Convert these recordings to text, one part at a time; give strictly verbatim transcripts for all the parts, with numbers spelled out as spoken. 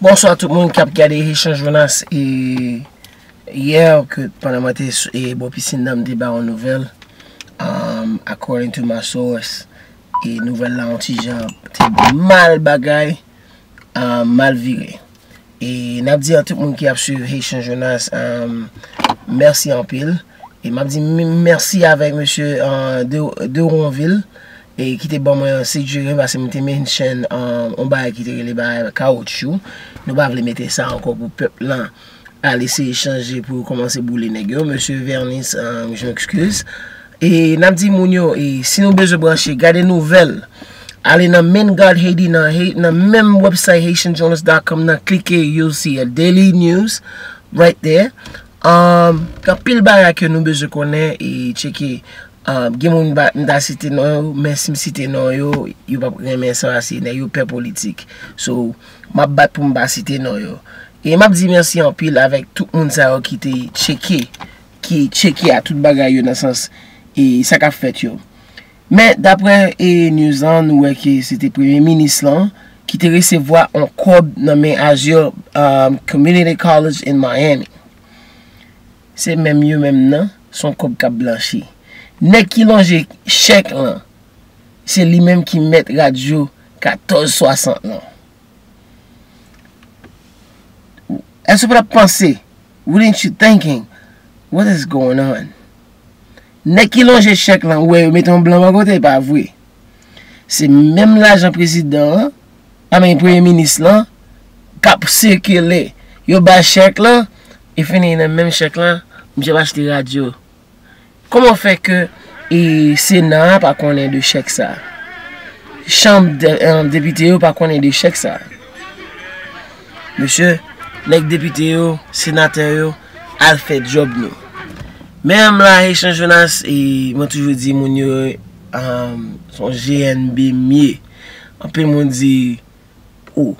Bonswa tout moun k ap gade Haitian Jonas. E yè, ke pandan mwen te s- e bò pisin nan, m te ba yon nouvèl. Um, according to my source, e nouvèl la yon ti jan te mal bagay, um, mal vire. E n ap di a tout moun ki ap swiv Haitian Jonas, um, mèsi anpil. E m ap di m- mèsi avèk mesye, uh, de, de Ronville, e ki te ban mwen yon sijere, paske m te mention, um, yon bagay ki te rele bagay kawotchou. Nou pa vle mete sa ankò pou pèp lan al eseye chanje pou yo kòmanse boule nèg yo. Mesye Vernis, um, je m'excuse. E n ap di moun yo, e si nou bezwen branche, gade nouvèl. Ale nan Main Guard Haiti, nan, Hai- nan menm website Haitian Journalist dot com nan, klike, you'll see a daily news right there. Um, gen anpil bagay ke nou bezwen konnen e tcheke. Um, gen moun ba- m ta site non yo, men si m site non yo, yo p ap renmen sa, se nèg yo pè politik. So, m ap bat pou m pa site non yo. E m ap di mèsi anpil avèk tout moun sa yo ki te tcheke, ki tcheke a tout bagay yo nan sans e sa k ap fèt yo. Men daprè e news lan, nou wè ke se te premye minis lan ki te resevwa yon kòb nan men Azure, um, Community College in Miami. Se menm yo menm nan, se yon kòb k ap blanchi. Nèg ki lonje chèk lan, se li menm ki mèt radyo katòz swasant lan. Èske w pa t ap panse? Wouldn't you thinking, what is going on? Nèg ki lonje chèk lan, ou wè yo mete yon blan bò kote, pa vre? Se menm lajan prezidan an, I mean, premye minis lan, k ap sikile. Yo bay chèk lan, e fini nan menm chèk lan, misye ap achte radyo. Kòman fè ke e Sena a pa konnen de chèk sa? Chanm de, eh, depite yo pa konnen de chèk sa? Mesye, nèg depite yo, senatè yo, al fè djòb nou. Men m la, Haitian Jonas, e mwen toujou di moun yo, um, se yon G N B m ye. Anpil moun di, oh,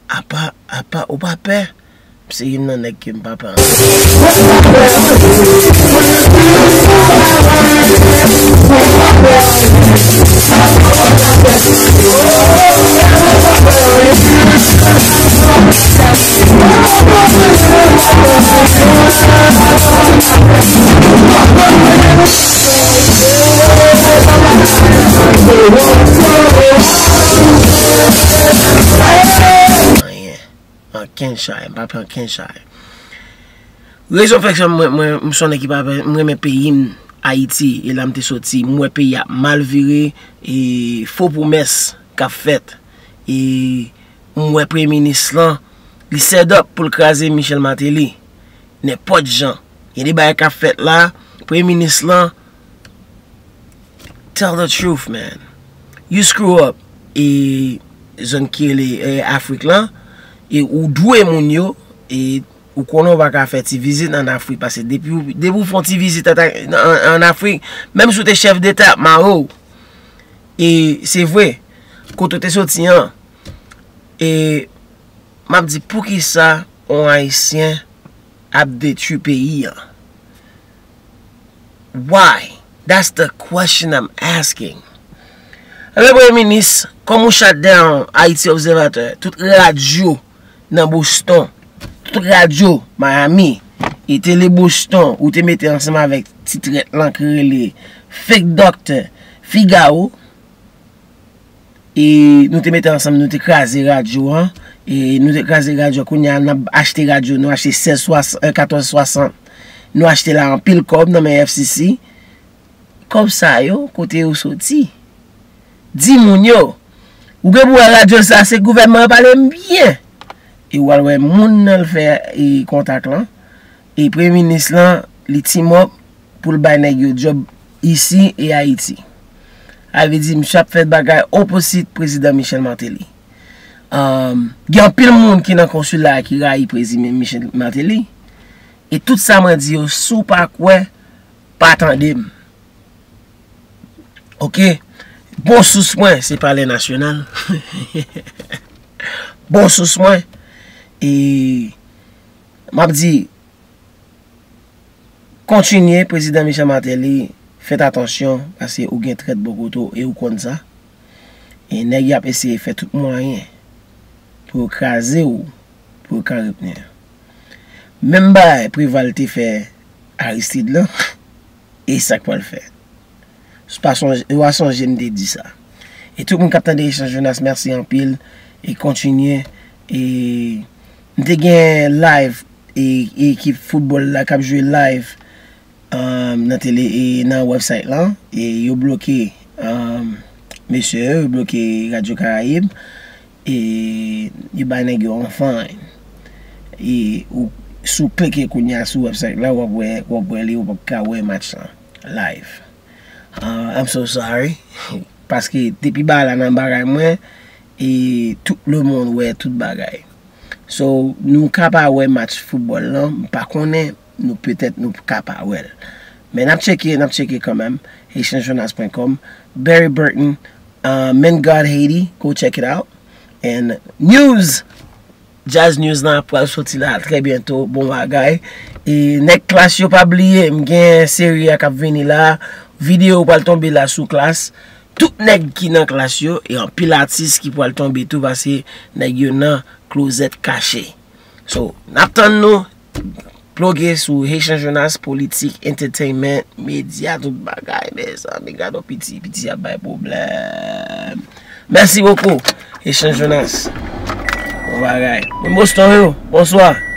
apa, apa, ou pa pè? Se youn nan nèg ke m pa pè anpil. Anyen. Ankenn chay, m pa pè ankenn chay. Rezon fè ke mwen, mwen, m se yon nèg ki pa pè, m renmen peyi m, Ayiti, e la m te soti. M wè peyi a mal vire, e fo pwomès k ap fèt. E m wè premye minis lan, li set up pou l kraze Michel Martelly. Nenpòt jan. Gen de bagay k ap fèt la, premye minis lan, tell the truth, man. You screw up. E zòn ki rele, e, Afrik lan, e ou dwe moun yo, e ou konnen w pa ka fè ti vizit ann Afrik, paske depi, depi w fè yon ti vizit an, an, ann Afrik, menm si w te chèf deta, y ap mare w. E se vre, kote w te soti an, e m ap di, poukisa yon Ayisyen ap detwi peyi an? Why? That's the question I'm asking. Ebyen, Premye Minis, kòm ou shut down Haiti Observateur, tout radyo nan Boston, tout radyo Miami, e tele Boston, ou te mete ansanm avèk ti trèt lan ki rele Fake Doctor Figaro, e nou te mete ansanm, nou te kraze radyo an, e nou te kraze radyo, kounye a n ap achte radyo, nou achte sèz swasant, eh, katòz swasant, nou achte l a anpil kòb nan men F C C. Kòb sa yo, kote yo soti? Di moun yo, ou gen pou wè radyo sa, se gouvènman an pale m byen. E w al wè moun nan l fè, e, kontak lan. E premye minis lan, li team up pou l bay nèg yo djòb isi e Ayiti. Sa vle di, misye ap fè bagay oposit prezidan Michel Martelly. Um, gen anpil moun ki nan konsila a ki rayi prezidan Michel Martelly. E tout sa mwen di yo, si w pa kwè, pa tande m. Oke? Bon sous mwen, se Palè Nasyonal. Bon sous mwen. E m ap di, kontinye, prezidan Michel Martelly, fèt atansyon, paske ou gen trèt bò kote w e ou konn sa. E nèg y ap eseye fè tout mwayen pou yo kraze w, pou yo ka repni. Menm bagay Preval te fè Aristide lan, e sa k pral fè. Pa sonje, w a sonje m te di sa. E tout moun k ap tande Echanj Jonas, mèsi anpil. E kontinye. E m te gen live e, e ekip foutbòl la k ap jwe live um, nan tele e nan website lan. E yo bloke um, mesye yo, yo bloke Radyo Karayib. E yo bay nèg yo yon fine. E ou, si w klike kounye a sou website la, w ap wè, w ap wè li, w ap ka wè match lan live. Uh, I'm so sorry. Paske depi bagay la nan bagay mwen, e tout lemonn wè tout bagay. So, nou ka pa wè match foutbòl lan, m pa konnen, nou petèt nou ka pa wè l. Men n ap tcheke, n ap tcheke kanmenm. Haitian Jonas point com, Barry Burton, uh, Men God Haiti, go check it out. And news! Jazz News lan ap pral soti la trè byento, bon bagay. E nèg Klass yo pa bliye, m gen seri a k ap vini la, videyo pral tonbe la sou Klass. Tout nèg ki nan Klass yo, e anpil atis ki pral tonbe tou, paske nèg yo nan klozèt kache. So, n ap tann nou, ploge sou Haitian Jonas, politik, entertainment, medya, tout bagay, mezanmi, gade yon piti, piti ap bay pwoblèm. Mèsi bokou, Haitian Jonas. Bon bagay. Moun Boston yo, bonswa.